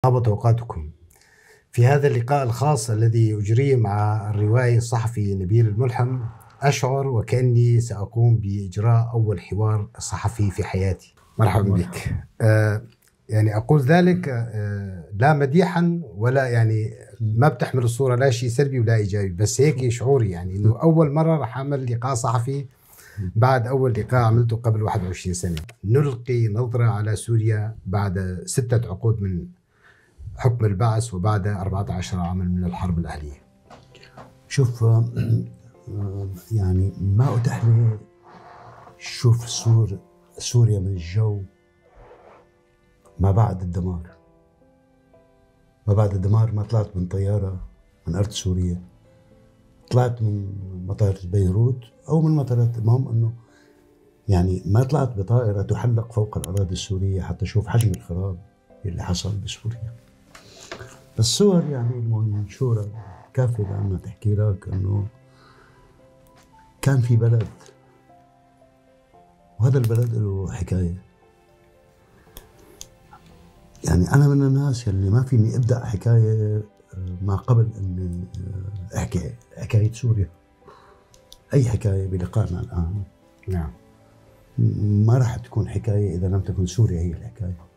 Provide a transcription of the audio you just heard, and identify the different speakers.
Speaker 1: طابت أوقاتكم. في هذا اللقاء الخاص الذي أجريه مع الروائي الصحفي نبيل الملحم، أشعر وكأني سأقوم بإجراء أول حوار صحفي في حياتي. مرحبا بك. يعني أقول ذلك لا مديحا ولا يعني ما بتحمل الصورة لا شيء سلبي ولا إيجابي، بس هيك شعوري، يعني إنه أول مرة رح أعمل لقاء صحفي بعد أول لقاء عملته قبل 21 سنة. نلقي نظرة على سوريا بعد 6 عقود من حكم البعث وبعد 14 عاما من الحرب الأهلية.
Speaker 2: شوف، يعني ما أتاح لي شوف سوريا من الجو ما بعد الدمار. ما بعد الدمار ما طلعت من طيارة من أرض سوريا، طلعت من مطار بيروت أو من مطارات، المهم أنه يعني ما طلعت بطائرة تحلق فوق الأراضي السورية حتى أشوف حجم الخراب اللي حصل بسوريا. الصور يعني المنشورة كافية لأنها تحكي لك أنه كان في بلد، وهذا البلد له حكاية. يعني أنا من الناس اللي ما فيني أبدأ حكاية ما قبل أني أحكي حكاية سوريا. أي حكاية بلقائنا الآن،
Speaker 1: نعم،
Speaker 2: ما راح تكون حكاية إذا لم تكن سوريا هي الحكاية.